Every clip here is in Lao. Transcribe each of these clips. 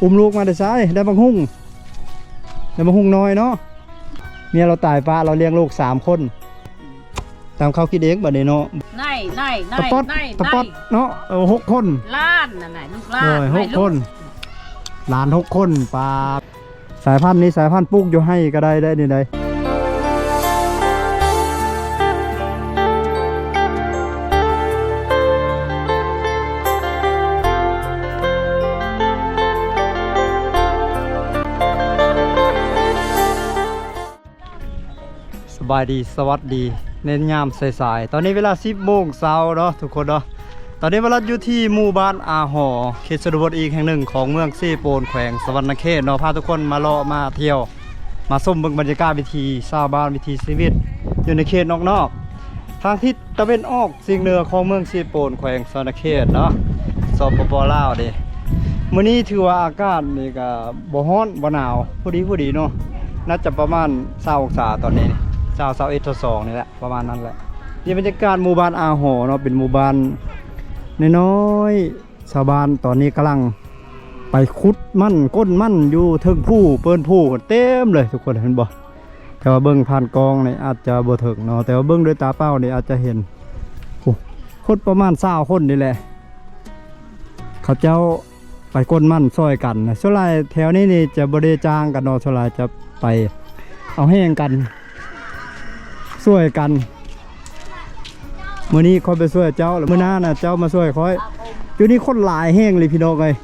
ອຸ້ມລູກມາແຕ່ໃສ? ໄດ້ບັກຫຸ່ງ ໄດ້ບັກຫຸ່ງນ້ອຍເນາະ. ເມຍລາວຕາຍປະລາວລ້ຽງລູກສາມຄົນ ຕຳເຂົ້າກິນເອງບັດນີ້ເນາະ. ນາຍ ນາຍ ນາຍ ຕາປອດ ນາຍ ຕາປອດ ນາຍ ເນາະ. ເອີ ຫົກຄົນ ຫຼານນະ ນາຍ ລູກຫຼານ ເອີ ຫົກຄົນ ຫຼານຫົກຄົນ. ປາ ສາຍພັນນີ້ ສາຍພັນປູກຢູ່ໄຮ່ກໍໄດ້ ໄດ້ນີ້ໄດ້. ສະບາຍດີ ສະຫວັດດີ ໃນຍາມສາຍໆ. ຕອນນີ້ເວລາສິບໂມງເຊົ້າເນາະ ທຸກຄົນເນາະ. ຕອນນີ້ມາລັດຢູ່ທີ່ໝູ່ບ້ານອາຫໍ ເຂດຊົນນະບົດອີກແຫ່ງໜຶ່ງຂອງເມືອງເຊໂປນ ແຂວງສະຫວັນນະເຂດເນາະ. ພາທຸກຄົນມາເລາະມາທ່ຽວ ມາຊົມເບິ່ງບັນຍາກາດວິຖີຊາວບ້ານ ວິຖີຊີວິດຢູ່ໃນເຂດນອກໆ ທາງທິດຕາເວັນອອກ ສຽງເໜືອຂອງເມືອງເຊໂປນ ແຂວງສະຫວັນນະເຂດເນາະ ສປປ ລາວເດ້. ມື້ນີ້ຖືວ່າອາກາດນີ້ກະບໍ່ຮ້ອນບໍ່ໜາວ ພໍດີໆເນາະ. ໜ້າຈະປະມານຊາວອົງສາຕອນນີ້ ຊາວ ຊາວເອັດ ຊາວສອງນີ້ແຫຼະ ປະມານນັ້ນແຫຼະ. ນີ້ບັນຍາກາດໝູ່ບ້ານອາຫໍເນາະ ເປັນໝູ່ບ້ານນ້ອຍໆ. ຊາວບ້ານຕອນນີ້ກຳລັງໄປຂຸດມັນ ກົ້ນມັນຢູ່ເທິງພູ ເປີນພູ ເຕັມເລີຍທຸກຄົນ ເຫັນບໍ່? ແຕ່ວ່າເບິ່ງຜ່ານກ້ອງນີ້ອາດຈະບໍ່ເຖິງເນາະ ແຕ່ວ່າເບິ່ງດ້ວຍຕາເປົ່ານີ້ອາດຈະເຫັນ. ໂອ້ ຄົນປະມານຊາວຄົນນີ້ແຫຼະ ເຂົາເຈົ້າໄປກົ້ນມັນຊ່ອຍກັນ. ສ່ວນຫຼາຍແຖວນີ້ນີ້ຈະບໍ່ໄດ້ຈ້າງກັນເນາະ ສ່ວນຫຼາຍຈະໄປເອົາແຮງກັນ ຊ່ວຍກັນ. ມື້ນີ້ຂ້ອຍໄປຊ່ວຍເຈົ້າ ແລ້ວມື້ໜ້ານະເຈົ້າມາຊ່ວຍຂ້ອຍ. ຢູ່ນີ້ຄົນຫຼາຍແຮງເລີຍພີ່ນ້ອງເອີຍ.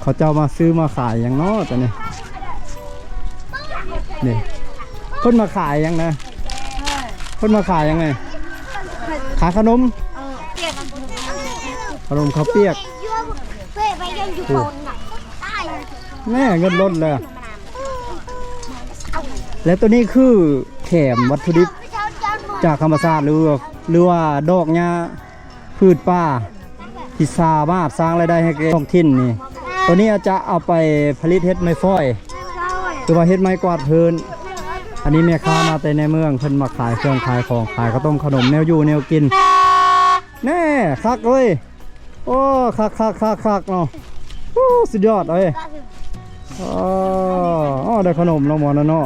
ເຂົາເຈົ້າມາຊື້ມາຂາຍຫຍັງເນາະຕອນນີ້? ນີ້ ເພິ່ນມາຂາຍຫຍັງນະ? ເພິ່ນມາຂາຍຫຍັງນີ້? ຂາຍຂະໜົມ ເອີ ຂະໜົມເຂົ້າປຽກ. ໂອ້ ແນ່ ເງິນລົ້ນແລ້ວ. ແລະ ໂຕນີ້ຄືແຖມວັດຖຸດິບຈາກທຳມະຊາດ ຫຼືວ່າ ຫຼືວ່າດອກຫຍ້າພືດປ່າ ທີ່ສາມາດສ້າງລາຍໄດ້ໃຫ້ແກ່ທ້ອງຖິ່ນນີ້. ໂຕນີ້ອາດຈະເອົາໄປຜະລິດເຮັດໄມ້ຟອຍ ຫຼືວ່າເຮັດໄມ້ກວາດພື້ນ. ອັນນີ້ແມ່ຄ້າມາແຕ່ໃນເມືອງ ເພິ່ນມາຂາຍເຄື່ອງຂາຍຂອງ ຂາຍເຂົ້າຕົ້ມເຂົ້າໜົມ ແນວຢູ່ແນວກິນ. ແນ່ ຄັກເວີຍ. ໂອ້ ຄັກໆໆໆເນາະ. ໂອ້ ສຸດຍອດເອີຍ. ອໍ ໄດ້ຂະໜົມເນາະ ໝໍນັ້ນເນາະ.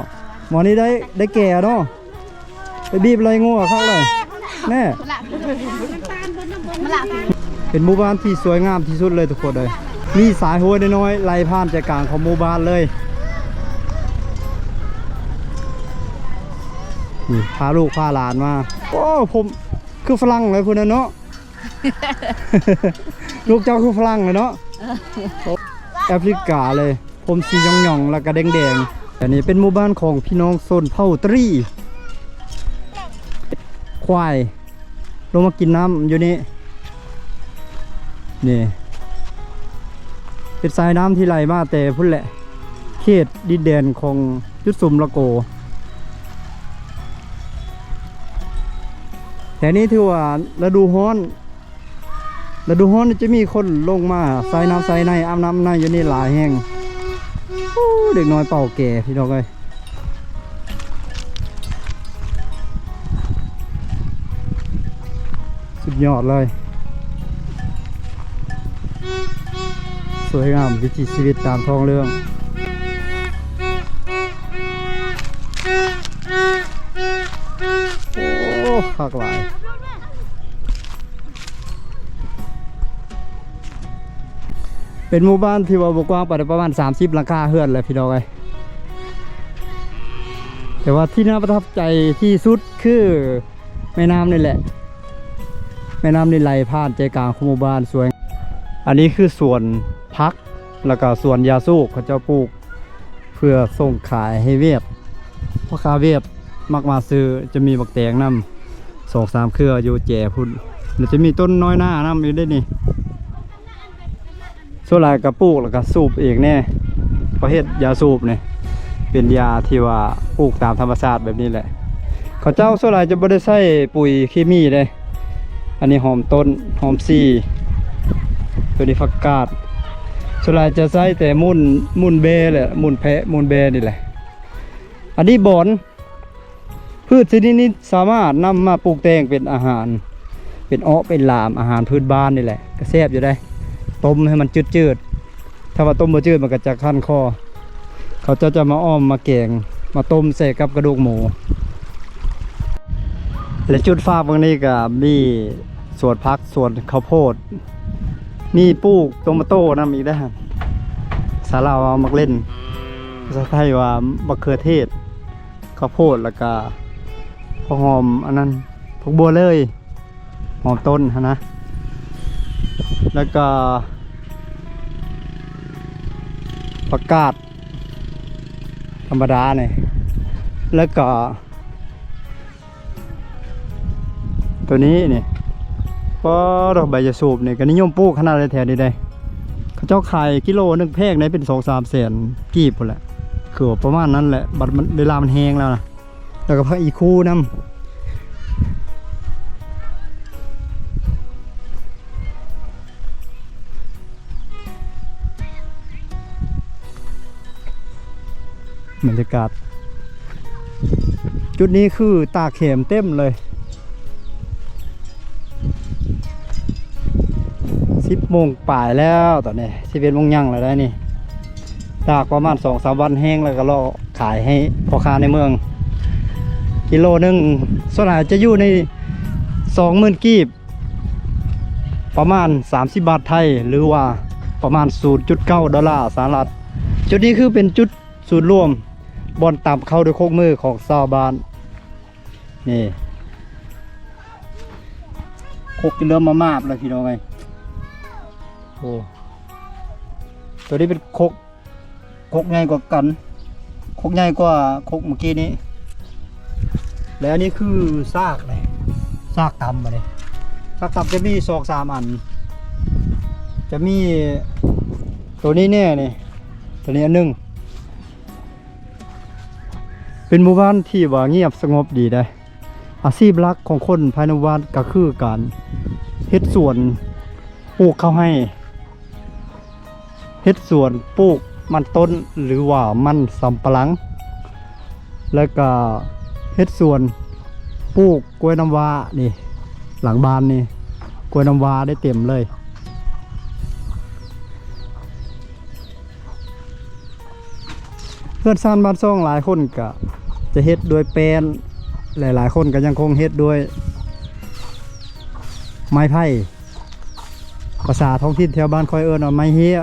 ໝໍນີ້ໄດ້ ໄດ້ແກ່ເນາະ ໄປບີບໄລ່ງົວຄັກເລີຍ. ແນ່ ເປັນໝູ່ບ້ານທີ່ສວຍງາມທີ່ສຸດເລີຍທຸກຄົນເອີຍ. ມີສາຍຫ້ວຍນ້ອຍໆໄຫຼຜ່ານໃຈກາງຂອງໝູ່ບ້ານເລີຍ. ນີ້ ພາລູກພາຫຼານມາ. ໂອ້ ຜົມຄືຝຣັ່ງເລີຍຜູ້ນັ້ນເນາະ. ລູກເຈົ້າຄືຝຣັ່ງເລີຍເນາະ. ແອຟຣິກາເລີຍ ຜົມສີຫຍ້ອງໆ ແລ້ວກະແດງໆ. ອັນນີ້ເປັນໝູ່ບ້ານຂອງພີ່ນ້ອງຊົນເຜົ່າຕະຣີ. ຄວາຍລົງມາກິນນ້ຳຢູ່ນີ້. ນີ້ ເປັນສາຍນ້ຳທີ່ໄຫຼມາແຕ່ພຸ້ນແຫຼະ ເຂດດິນແດນຂອງຈຸດສຸມລະໂກ. ແຖວນີ້ຖືວ່າລະດູຮ້ອນ ລະດູຮ້ອນຈະມີຄົນລົງມາໃສ່ນ້ຳໃສ່ໃນ ອາບນ້ຳໃນຢູ່ນີ້ຫຼາຍແຮງ. ໂອ້ ເດັກນ້ອຍເປົ່າແກະ ພີ່ນ້ອງເອີຍ. ສຸດຍອດເລີຍ ສວຍງາມ ວິຖີຊີວິດຕາມທ້ອງເລື່ອງ. ໂອ້ ຄັກຫຼາຍ. ເປັນໝູ່ບ້ານທີ່ວ່າບໍ່ກວ້າງປານໃດ ປະມານສາມສິບຫຼັງຄາເຮືອນແຫຼະ ພີ່ນ້ອງເອີຍ. ແຕ່ວ່າທີ່ໜ້າປະທັບໃຈທີ່ສຸດຄືແມ່ນ້ຳນີ້ແຫຼະ ແມ່ນ້ຳນີ້ໄຫຼຜ່ານໃຈກາງຂອງໝູ່ບ້ານ. ສວຍ ອັນນີ້ຄືສວນຜັກ ແລ້ວກໍສວນຢາສູບ ເຂົາເຈົ້າປູກເພື່ອສົ່ງຂາຍໃຫ້ຫວຽດ. ພໍ່ຄ້າຫວຽດມັກມາຊື້ ຈະມີໝາກແຕງນຳ ສອງສາມເຄືອຢູ່ແຈພຸ້ນ ແລ້ວຈະມີຕົ້ນນ້ອຍໜ້ານຳຢູ່ເດ້ນີ້. ສ່ວນຫຼາຍກໍປູກແລ້ວກໍສູບເອງແດ່ ເພາະເຮັດຢາສູບນີ້ ເປັນຢາທີ່ວ່າປູກຕາມທຳມະຊາດແບບນີ້ແຫຼະ. ເຂົາເຈົ້າສ່ວນຫຼາຍຈະບໍ່ໄດ້ໃຊ້ປຸ໋ຍເຄມີເດ້. ອັນນີ້ຫອມຕົ້ນ ຫອມສີ່ ໂຕນີ້ຜັກກາດ. ສ່ວນຫຼາຍຈະໃຊ້ແຕ່ມູນ ມູນແບ້ແຫຼະ ມູນແພະ ມູນແບ້ນີ້ແຫຼະ. ອັນນີ້ບອນ ພືດຊະນິດນີ້ສາມາດນຳມາປຸງແຕ່ງເປັນອາຫານ ເປັນເອາະເປັນຫຼາມ ອາຫານພື້ນບ້ານນີ້ແຫຼະ ກໍແຊບຢູ່ເດ້. ຕົ້ມໃຫ້ມັນຈືດໆ ຖ້າວ່າຕົ້ມບໍ່ຈືດມັນກໍຈະຄັນຄໍ. ເຂົາເຈົ້າຈະມາອ້ອມມາແກງ ມາຕົ້ມໃສ່ກັບກະດູກໝູ. ແລະ ຈຸດຝາກເບິ່ງນີ້ກໍມີສວນຜັກ ສວນເຂົ້າໂພດ ມີປູກໂຕມາໂຕນຳອີກເດ້. ສາລາວວ່າໝາກເລັ່ນ ພາສາໄທວ່າມະເຂືອເທດ ເຂົ້າໂພດ ແລ້ວກະຜັກຫອມ ອັນນັ້ນ ຜັກບົວເລີຍ ຫອມຕົ້ນຫັ້ນນະ ແລ້ວກະຜັກກາດທຳມະດານີ້ ແລ້ວກະ ໂຕນີ້ນີ້ ປາດ ດອກໃບຢາສູບນີ້ກໍນິຍົມປູກຂະໜາດໃດແຖວນີ້ເດ້. ເຂົາເຈົ້າຂາຍກິໂລໜຶ່ງແພງໄດ້ເປັນສອງສາມແສນກີບພຸ້ນແຫຼະ ຄືວ່າປະມານນັ້ນແຫຼະ. ບັດມັນ ເວລາມັນແຫ້ງແລ້ວນະ ແລ້ວກໍຜັກອີຄູນຳ. ບັນຍາກາດຈຸດນີ້ຄືຕາແຄມເຕັມເລີຍ. ສິບໂມງປາຍແລ້ວ ຕອນນີ້ສິບເອັດໂມງຫຍັງແລ້ວໄດ໋ນີ້. ຕາກປະມານສອງສາມວັນແຫ້ງ ແລ້ວກໍເລາະຂາຍໃຫ້ພໍ່ຄ້າໃນເມືອງ ກິໂລໜຶ່ງ ສ່ວນຫຼາຍຈະຢູ່ໃນສອງໝື່ນກີບ ປະມານສາມສິບບາດໄທ ຫຼືວ່າປະມານສູນຈຸດເກົ້າໂດລາສະຫະລັດ. ຈຸດນີ້ຄືເປັນຈຸດສູນລວມ ບ່ອນຕຳເຂົ້າດ້ວຍໂຄກມືຂອງຊາວບ້ານ. ນີ້ ຄົກຈົນເລີ່ມມາມາບແລ້ວ ພີ່ນ້ອງເອີຍ. ໂອ້ ໂຕນີ້ເປັນຄົກ ຄົກໃຫຍ່ກວ່າກັນ ຄົກໃຫຍ່ກວ່າຄົກເມື່ອກີ້ນີ້. ແລ້ວອັນນີ້ຄືຊາກນີ້ ຊາກຕຳ ອັນນີ້ຊາກຕຳຈະມີສອງສາມອັນ ຈະມີໂຕນີ້ແນ່ນີ້ ໂຕນີ້ອັນໜຶ່ງ. ເປັນໝູ່ບ້ານທີ່ວ່າງຽບສະຫງົບດີເດ້. ອາຊີບຫຼັກຂອງຄົນພາຍໃນໝູ່ບ້ານກໍຄືການເຮັດສວນ ປູກເຂົ້າໄຮ່ ເຮັດສວນປູກມັນຕົ້ນ ຫຼືວ່າມັນສຳປະຫຼັງ ແລ້ວກໍເຮັດສວນປູກກ້ວຍນ້ຳວ້າ. ນີ້ ຫຼັງບ້ານນີ້ ກ້ວຍນ້ຳວ້າໄດ້ເຕັມເລີຍ. ເຮືອນຊານບ້ານຊ່ອງຫຼາຍຄົນກະຈະເຮັດດ້ວຍແປ້ນ ແລະ ຫຼາຍຄົນກະຍັງຄົງເຮັດດ້ວຍໄມ້ໄຜ່ ພາສາທ້ອງຖິ່ນແຖວບ້ານຂ້ອຍເອີ້ນວ່າໄມ້ເຮ້ຍ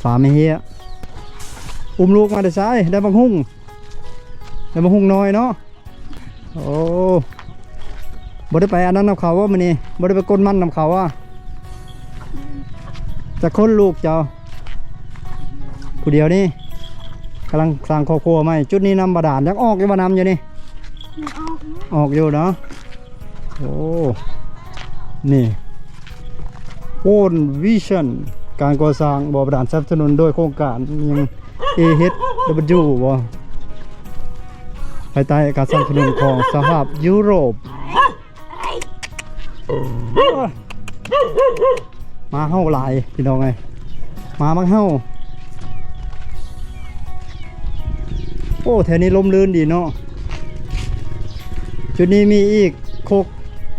ຝາໄມ້ເຮ້ຍ. ອຸ້ມລູກມາແຕ່ໃສ? ໄດ້ບັກຫຸ່ງ ໄດ້ບັກຫຸ່ງນ້ອຍເນາະ. ໂອ້ ບໍ່ໄດ້ໄປອັນນັ້ນນຳເຂົາບໍ່ມື້ນີ້? ບໍ່ໄດ້ໄປກົນມັນນຳເຂົາບໍ່? ຈັກຄົນລູກເຈົ້າ? ຜູ້ດຽວນີ້ ກຳລັງສ້າງຄອບຄົວໃໝ່. ຈຸດນີ້ນ້ຳບາດານ ຍັງອອກຢູ່ບໍ່? ນ້ຳຢູ່ນີ້ ອອກຢູ່ ອອກຢູ່ເນາະ. ໂອ້ ນີ້ World Vision ການກໍ່ສ້າງບໍ່ບາດານ ສະໜັບສະໜູນໂດຍໂຄງການຫຍັງ ເອເອັດດັບເບິນຢູ ບໍ່ ພາຍໃຕ້ການສະໜັບສະໜູນຂອງສະຫະພາບຢູໂຣບ. ໝາເຫົ່າຫຼາຍ ພີ່ນ້ອງເອີຍ ໝາມັກເຫົ່າ. ໂອ້ ແຖວນີ້ລົມລື່ນດີເນາະ. ຈຸດນີ້ມີອີກຄົກ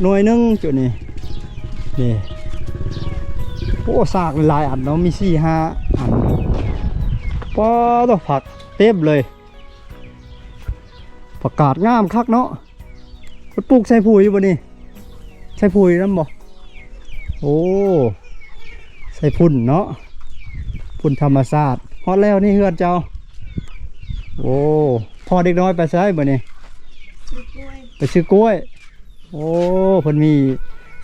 ໜ່ວຍໜຶ່ງ ຈຸດນີ້ ນີ້. ໂອ້ ຊາກຫຼາຍອັນເນາະ ມີສີ່ຫ້າອັນ. ປາດໂທ້ ຜັກເຕັມເລີຍ ຜັກກາດງາມຄັກເນາະ. ເພິ່ນປູກໃສ່ປຸ໋ຍຢູ່ບໍ່ນີ້? ໃສ່ປຸ໋ຍນຳບໍ່? ໂອ້ ໃສ່ຝຸ່ນເນາະ ຝຸ່ນທຳມະຊາດ. ຮອດແລ້ວນີ້ເຮືອນເຈົ້າ. ໂອ້ ພໍ່ເດັກນ້ອຍໄປໃສມື້ນີ້? ຊື້ກ້ວຍ ໄປຊື້ກ້ວຍ. ໂອ້ ເພິ່ນມີ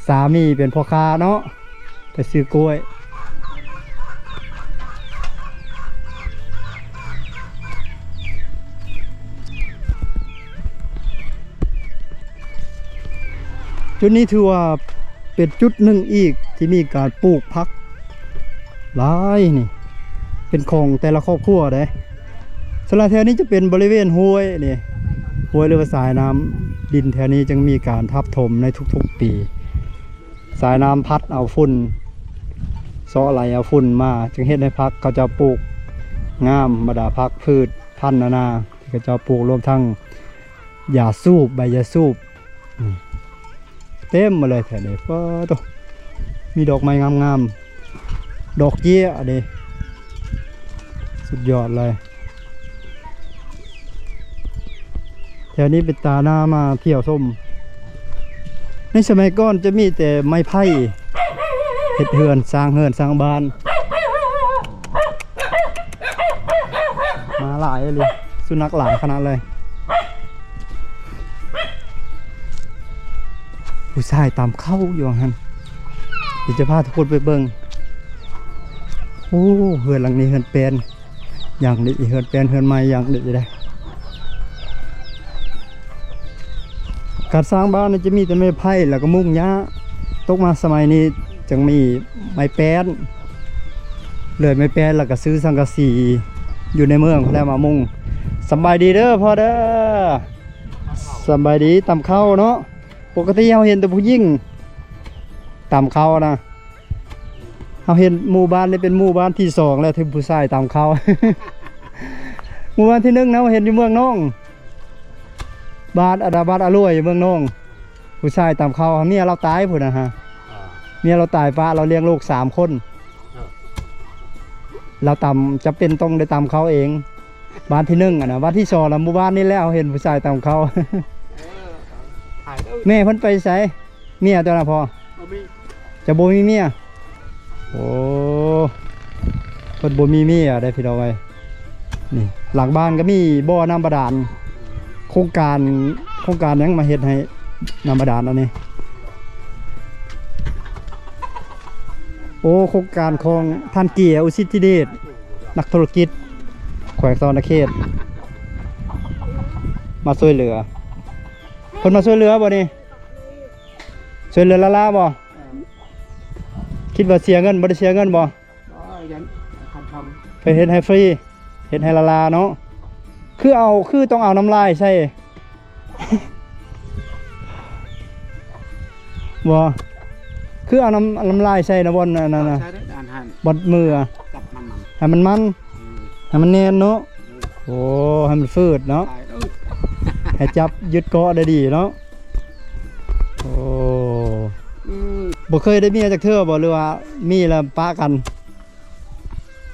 ສາມີເປັນພໍ່ຄ້າເນາະ ໄປຊື້ກ້ວຍ. ຈຸດນີ້ຖືວ່າເປັນຈຸດໜຶ່ງອີກທີ່ມີການປູກຜັກຫຼາຍນີ້ ເປັນຂອງແຕ່ລະຄອບຄົວເດ້. ສ່ວນຫຼາຍແຖວນີ້ຈະເປັນບໍລິເວນຫ້ວຍນີ້ ຫ້ວຍ ຫຼືວ່າສາຍນ້ຳ. ດິນແຖວນີ້ຈຶ່ງມີການທັບຖົມໃນທຸກໆປີ. ສາຍນ້ຳພັດເອົາຝຸ່ນ ເຊາະໄຫຼເອົາຝຸ່ນມາ ຈຶ່ງເຮັດໃຫ້ຜັກເຂົາເຈົ້າປູກງາມ. ບັນດາຜັກພືດພັນນານາທີ່ເຂົາເຈົ້າປູກ ລວມທັງຢາສູບ ໃບຢາສູບ ອືມ ເຕັມໝົດເລີຍແຖວນີ້. ປາດໂທ້ ມີດອກໄມ້ງາມໆ ດອກເຈ້ຍເດ້. ສຸດຍອດເລີຍ. ແຖວນີ້ເປັນຕາໜ້າມາທ່ຽວຊົມ. ໃນສະໄໝກ່ອນຈະມີແຕ່ໄມ້ໄຜ່ເຮັດເຮືອນ ສ້າງເຮືອນສ້າງບ້ານ. ໝາຫຼາຍອີ່ຫຼີ ສຸນັກຫຼາຍຂະໜາດເລີຍ. ຜູ້ຊາຍຕຳເຂົ້າຢູ່ຫັ້ນ. ດຽວຈະພາທຸກຄົນໄປເບິ່ງ. ໂອ້ ເຮືອນຫຼັງນີ້ເຮືອນແປນຢ່າງດີ, ເຮືອນແປນເຮືອນໃໝ່ຢ່າງດີເດ້. ການສ້າງບ້ານນີ້ຈະມີແຕ່ໄມ້ໄຜ່ ແລ້ວກໍມຸງຫຍ້າ. ຕົກມາສະໄໝນີ້ຈຶ່ງມີໄມ້ແປ້ນ, ເລື່ອຍໄມ້ແປ້ນ ແລ້ວກໍຊື້ສັງກະສີຢູ່ໃນເມືອງພຸ້ນແຫຼະມາມຸງ. ສະບາຍດີເດີພໍ່ເດີ. ສະບາຍດີ. ຕຳເຂົ້າເນາະ. ປົກກະຕິເຮົາເຫັນແຕ່ຜູ້ຍິງຕຳເຂົ້ານະ. ເຮົາເຫັນໝູ່ບ້ານນີ້ເປັນໝູ່ບ້ານທີສອງແລ້ວທີ່ຜູ້ຊາຍຕຳເຂົ້າ. ໝູ່ບ້ານທີໜຶ່ງນະ ເຮົາເຫັນຢູ່ເມືອງນອງ, ບ້ານອາດາ ບ້ານອາຫຼວຍ ເມືອງນອງ. ຜູ້ຊາຍຕຳເຂົ້າ ເມຍລາວຕາຍພຸ້ນນະຮະ. ອ່າ ເມຍລາວຕາຍປະລາວລ້ຽງລູກສາມຄົນ. ເອີ ລາວຕຳ ຈຳເປັນຕ້ອງໄດ້ຕຳເຂົ້າເອງ. ບ້ານທີໜຶ່ງຫັ້ນນະ. ບ້ານທີສອງລະ ໝູ່ບ້ານນີ້ແຫຼະ ເຮົາເຫັນຜູ້ຊາຍຕຳເຂົ້າ. ເອີ ຖ່າຍເດີ. ແມ່ເພິ່ນໄປໃສ? ເມຍຕົວນະພໍ່? ບໍ່ມີ. ຈະບໍ່ມີເມຍ? ໂອ້ ເພິ່ນບໍ່ມີເມຍເດ້ພີ່ນ້ອງເອີຍ. ນີ້ ຫຼັງບ້ານກໍມີບໍ່ນ້ຳບາດານ. ໂຄງການ ໂຄງການຫຍັງມາເຮັດໃຫ້ນ້ຳບາດານອັນນີ້? ໂອ້ ໂຄງການຂອງທ່ານເກຍ ອຸສິດທິເດດ ນັກທຸລະກິດແຂວງສະຫວັນນະເຂດ ມາຊ່ວຍເຫຼືອ. ເພິ່ນມາຊ່ວຍເຫຼືອບໍ່ນີ້? ຊ່ວຍເຫຼືອລາລາບໍ່? ຄິດວ່າເສຍເງິນ ບໍ່ໄດ້ເສຍເງິນບໍ່? ບໍ່ ຢ້ານຄັນທຳ ເພິ່ນເຮັດໃຫ້ຟຣີ ເຮັດໃຫ້ລາລາເນາະ. ຄືເອົາ ຄືຕ້ອງເອົານ້ຳລາຍໃສ່ ບໍ່ ຄືເອົານ້ຳ ນ້ຳລາຍໃສ່ນະ ບ່ອນອັນນັ້ນນະ ໃສ່ເດ້ ອັນຫັ້ນ ບ່ອນມືອະ ຈັບມັນໆ ໃຫ້ມັນມັນ ອືມ ໃຫ້ມັນແໜ້ນເນາະ. ໂອ້ ໃຫ້ມັນຟືດເນາະ ໃຫ້ຈັບຍຶດເກາະໄດ້ດີເນາະ. ໂອ້ ອືມ ບໍ່ເຄີຍໄດ້ເມຍຈັກເທື່ອບໍ່ ຫຼືວ່າມີແລ້ວປະກັນ?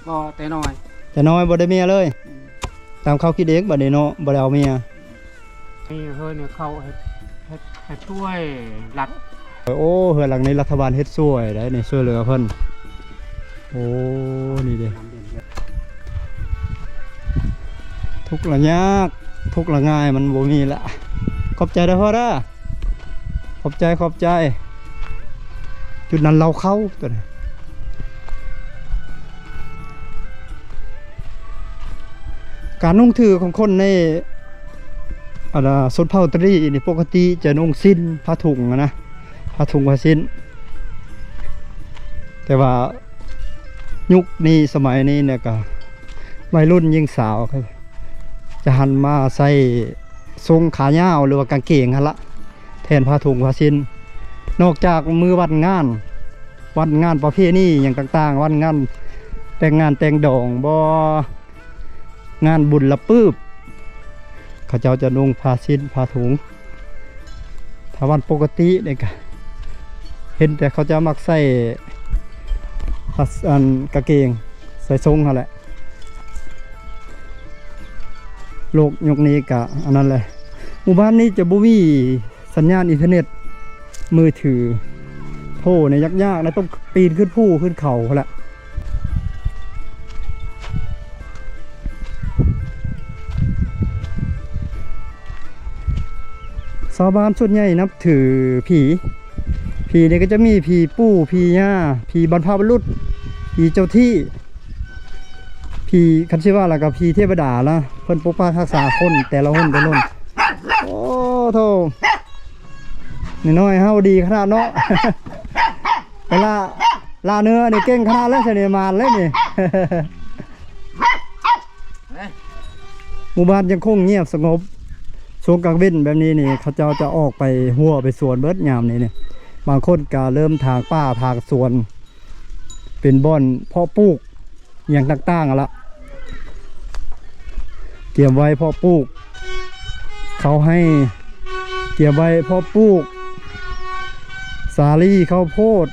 ບໍ່ ແຕ່ນ້ອຍ ແຕ່ນ້ອຍບໍ່ໄດ້ເມຍເລີຍ. ອືມ ຕາມເຂົາຄິດເອງບັດນີ້ເນາະ ບໍ່ໄດ້ເອົາເມຍ. ນີ້ເຮີ້ຍນີ້ເຂົາເຮັດ ເຮັດ ເຮັດຊ່ວຍລັດ. ໂອ້ ເຮືອນຫຼັງນີ້ລັດຖະບານເຮັດຊ່ວຍໄດ໋ນີ້ ຊ່ວຍເຫຼືອເພິ່ນ. ໂອ້ ນີ້ເດ້ ທຸກລະຍາກ ທຸກລະງ່າຍມັນບໍ່ມີລະ. ຂອບໃຈເດີພໍ່ເດີ ຂອບໃຈ ຂອບໃຈ. ຈຸດນັ້ນເລົ່າເຂົ້າຕົວນີ້. ການນຸ່ງຖືຂອງຄົນໃນ ອັນນ່າ ຊົນເຜົ່າຕະຫຼີ່ນີ້ ປົກກະຕິຈະນຸ່ງສິ້ນ ຜ້າຖົງຫັ້ນນະ ຜ້າຖົງຜ້າສິ້ນ. ແຕ່ວ່າຍຸກນີ້ສະໄໝນີ້ນະ ກະໄວລຸ້ນຍິງສາວ ຈະຫັນມາໃສ່ຊົງຂາຍາວ ຫຼືວ່າກາງເກງຫັ້ນລະ ແທນຜ້າຖົງຜ້າສິ້ນ. ນອກຈາກມື້ວັນງານ ວັນງານປະເພນີຫຍັງຕ່າງໆ ວັນງານແຕ່ງງານແຕ່ງດອງບໍ ງານບຸນລະປືບ ເຂົາເຈົ້າຈະນຸ່ງຜ້າສິ້ນຜ້າຖົງ. ຖ້າວັນປົກກະຕິນີ້ກະເຫັນແຕ່ເຂົາເຈົ້າມັກໃສ່ຜ້າ ອັນ ກາງເກງ ໃສ່ຊົງຫັ້ນແຫຼະ. ໂລກຍຸກນີ້ກະອັນນັ້ນແຫຼະ. ໝູ່ບ້ານນີ້ຈະບໍ່ມີ ສັນຍານອິນເຕີເນັດ ມືຖື ໂທນີ້ຍາກໆນະ ຕ້ອງປີນຂຶ້ນພູຂຶ້ນເຂົາພຸ້ນລະ. ຊາວບ້ານສ່ວນໃຫຍ່ນັບຖືຜີ ຜີນີ້ກໍຈະມີຜີປູ່ ຜີຍ່າ ຜີບັນພະບຸລຸດ ຜີເຈົ້າທີ່ ຜີ ຄັນຊິວ່າແລ້ວກໍຜີເທວະດາລະ ເພິ່ນປົກປັກຮັກສາຄົນແຕ່ລະຫົນແຕ່ລະຫົນ. ໂອ້ໂທ້ ນ້ອຍໆເຮົາດີຂະໜາດເນາະ ໄປລ່າ ລ່າເນື້ອນີ້ເກັ່ງຂະໜາດແລ້ວ ຊະນີ້ ໝານແລ້ວນີ້. ໝູ່ບ້ານຍັງຄົງງຽບສະຫງົບ ຊ່ວງກາງເວັນແບບນີ້ນີ້ ເຂົາເຈົ້າຈະອອກໄປຮົ້ວໄປສວນເບິດຍາມນີ້ນີ້. ບາງຄົນກະເລີ່ມຖາງປ່າຖາງສວນ ເປັນບ່ອນເພາະປູກຫຍັງຕ່າງໆຫັ້ນລະ ກຽມໄວ້ເພາະປູກເຂົ້າໄຮ່ ກຽມໄວ້ເພາະປູກສາລີ ເຂົ້າໂພດ.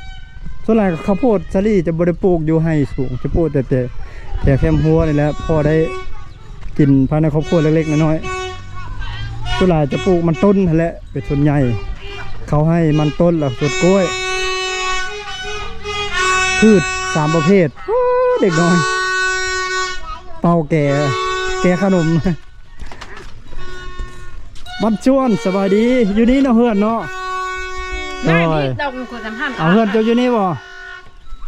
ສ່ວນຫຼາຍເຂົ້າໂພດສາລີຈະບໍ່ໄດ້ປູກຢູ່ໄຮ່ສູງ ຈະປູກແຕ່ ແຕ່ ແຖວແຄມຮົວນີ້ແຫຼະ ພໍໄດ້ກິນພາຍໃນຄອບຄົວເລັກໆນ້ອຍໆ. ສ່ວນຫຼາຍຈະປູກມັນຕົ້ນຫັ້ນແຫຼະເປັນສ່ວນໃຫຍ່ ເຂົ້າໄຮ່ມັນຕົ້ນ ແລ້ວສວນກ້ວຍ ພືດສາມປະເພດ. ໂອ້ ເດັກນ້ອຍເປົ່າແກ ແກຂະໜົມ. ບັນຈວນ ສະບາຍດີ ຢູ່ນີ້ເນາະ ເຮືອນເນາະ. ໂດຍ ເອົາເຮືອນເຈົ້າຢູ່ນີ້ບໍ່?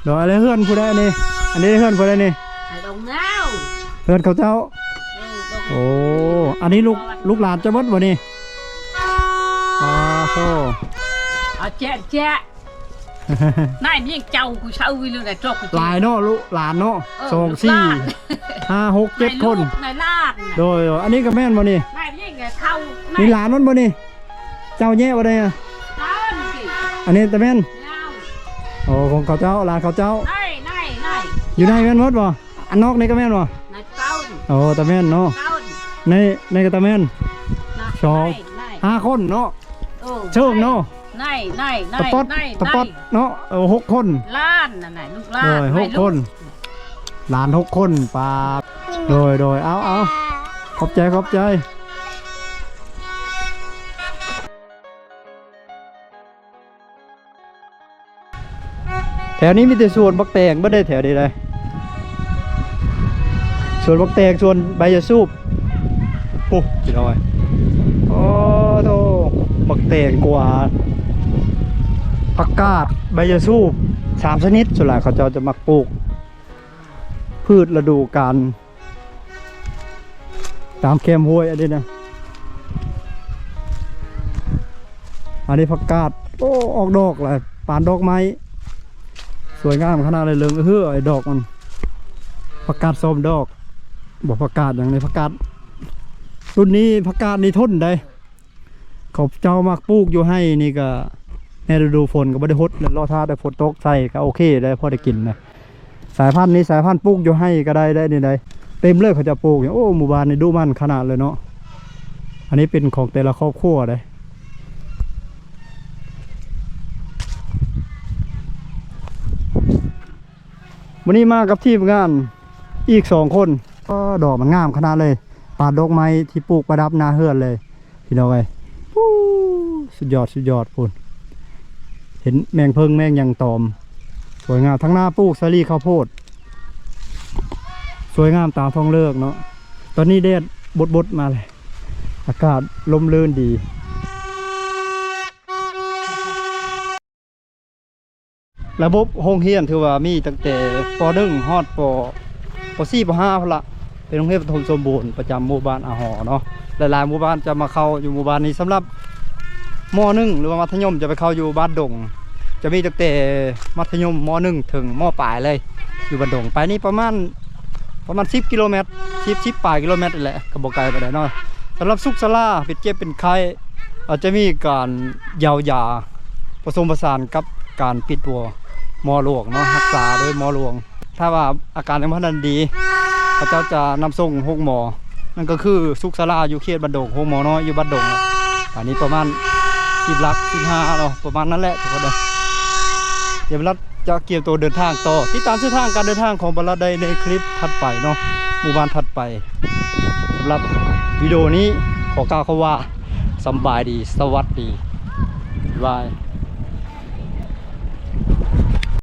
ໂດຍ ແລ້ວເຮືອນຜູ້ໃດນີ້? ອັນນີ້ເຮືອນຜູ້ໃດນີ້? ເຮືອນເຂົາເຈົ້າ. ເອີ ໂອ້ ອັນນີ້ລູກ ລູກຫຼານເຈົ້າໝົດບໍ່ນີ້? ອໍ ໂອ້ ເອົາແຈະແຈະ. ນາຍເມຍເຈົ້າ ກູເຊົາວິເລີນະ ຈອກ ຫຼາຍເນາະ ລູກຫຼານເນາະ. ເອີ ສອງ ສີ່ ຫ້າ ຫົກ ເຈັດຄົນ ນາຍລູກນາຍຫຼານ. ໂດຍ ອັນນີ້ກໍແມ່ນບໍ່ນີ້? ນາຍເມຍເຂົາ ມີຫຼານມັນບໍ່ນີ້? ເຈົ້າແຍກບໍ່ໄດ້ອະ? ອັນນີ້ຕະແມ່ນ. ໂອ້ ຂອງເຂົາເຈົ້າ ຫຼານເຂົາເຈົ້າ. ຢູ່ໃນແມ່ນໝົດບໍ່? ອັນນອກນີ້ກໍແມ່ນບໍ່? ໂອ້ ຕະແມ່ນເນາະ. ໃນ ໃນກໍຕະແມ່ນ. ສອງ ຫ້າຄົນເນາະ. ເຊີງເນາະ. ຕະປອດ ຕະປອດເນາະ. ເອີ ຫົກຄົນ. ຫຼານນັ້ນນະ ລູກຫຼານ ໂດຍ ຫົກຄົນ. ຫຼານຫົກຄົນ ປາດ. ໂດຍ ໂດຍ ເອົາ ເອົາ ຂອບໃຈ ຂອບໃຈ. ແຖວນີ້ມີແຕ່ສວນບັກແຕງເບິດເດ້ ແຖວນີ້ເດ້ ສວນບັກແຕງ ສວນໃບຢາສູບ. ໂອ້ ພີ່ນ້ອງເອີຍ ໂອ້ໂທ້ ບັກແຕງກວ່າ ຜັກກາດ ໃບຢາສູບ ສາມຊະນິດ. ສ່ວນຫຼາຍເຂົາເຈົ້າຈະມັກປູກພືດລະດູການ ຕາມແຄມຫ້ວຍອັນນີ້ນະ. ອັນນີ້ຜັກກາດ ໂອ້ ອອກດອກຫຼາຍ ປານດອກໄມ້ ສວຍງາມຂະໜາດເລີຍ. ເຫຼືອງເອື້ອ ໄອ້ດອກມັນ ຜັກກາດຊອມດອກ ບໍ່ ຜັກກາດຫຍັງນີ້ ຜັກກາດ ລຸ້ນນີ້ຜັກກາດນີ້ທົນໄດ໋. ເຂົາເຈົ້າມັກປູກຢູ່ໄຮ່ນີ້ກະ ໃນລະດູຝົນກໍບໍ່ໄດ້ຫົດ ແລ້ວລໍຖ້າແຕ່ຝົນຕົກໃສ່ກໍໂອເຄໄດ໋ ພໍໄດ້ກິນນະ. ສາຍພັນນີ້ ສາຍພັນປູກຢູ່ໄຮ່ກໍໄດ້ ໄດ້ນີ້ໄດ໋ ເຕັມເລີຍ ເຂົາເຈົ້າປູກ. ໂອ້ ໝູ່ບ້ານນີ້ດຸໝັ່ນຂະໜາດເລີຍເນາະ. ອັນນີ້ເປັນຂອງແຕ່ລະຄອບຄົວເດ້. ມື້ນີ້ມາກັບທີມງານອີກສອງຄົນ. ກໍດອກມັນງາມຂະໜາດເລີຍ ປານດອກໄມ້ທີ່ປູກປະດັບໜ້າເຮືອນເລີຍ ພີ່ນ້ອງເອີຍ. ປູ້ ສຸດຍອດ ສຸດຍອດພຸ້ນ. ເຫັນແມງເຜິ້ງແມງຫຍັງຕອມ ສວຍງາມ. ທາງໜ້າປູກສາລີ ເຂົ້າໂພດ ສວຍງາມຕາມທ້ອງເລິກເນາະ. ຕອນນີ້ແດດບົດໆມາເລີຍ ອາກາດລົມລື່ນດີ. ລະບົບໂຮງຮຽນຖືວ່າມີຕັ້ງແຕ່ ປໍໜຶ່ງ ຮອດ ປໍ ປໍສີ່ ປໍຫ້າພຸ້ນລະ ເປັນໂຮງຮຽນປະຖົມສົມບູນປະຈຳໝູ່ບ້ານອາຫໍເນາະ. ຫຼາຍໆໝູ່ບ້ານຈະມາເຂົ້າຢູ່ໝູ່ບ້ານນີ້. ສຳລັບ ມໍໜຶ່ງ ຫຼືວ່າມັດທະຍົມ ຈະໄປເຂົ້າຢູ່ບ້ານດົງ ຈະມີຕັ້ງແຕ່ມັດທະຍົມ ມໍໜຶ່ງ ເຖິງ ມໍປາຍເລີຍ ຢູ່ບ້ານດົງ. ໄປນີ້ປະມານ ປະມານສິບກິໂລແມັດ ສິບ ສິບປາຍກິໂລແມັດນີ້ແຫຼະ ກໍບໍ່ໄກປານໃດເນາະ. ສຳລັບສຸກສາລາ ເປັນເຈັບເປັນໄຂ້ ອາດຈະມີການຢາວຢາ ປະສົມປະສານກັບການປິດບົວໝໍຫຼວງເນາະ ຮັກສາໂດຍໝໍຫຼວງ. ຖ້າວ່າອາການຍັງບໍ່ທັນດີ ເຂົາເຈົ້າຈະນຳສົ່ງໂຮງໝໍ ນັ້ນກໍຄືສຸກສາລາຢູ່ເຂດບ້ານດົງ ໂຮງໝໍນ້ອຍຢູ່ບ້ານດົງ. ອັນນີ້ປະມານສິບຫຼັກ ສິບຫ້າເນາະ ປະມານນັ້ນແຫຼະທຸກຄົນເອີຍ. ດຽວບັນລັດຈະກຽມໂຕເດີນທາງຕໍ່ ຕິດຕາມເສັ້ນທາງການເດີນທາງຂອງບັນລັດໄດ້ໃນຄລິບຖັດໄປເນາະ ໝູ່ບ້ານຖັດໄປ. ສຳລັບວິດີໂອນີ້ຂໍກ່າວຄຳວ່າ ສຳບາຍດີ ສະຫວັດດີ ບາຍບາຍ.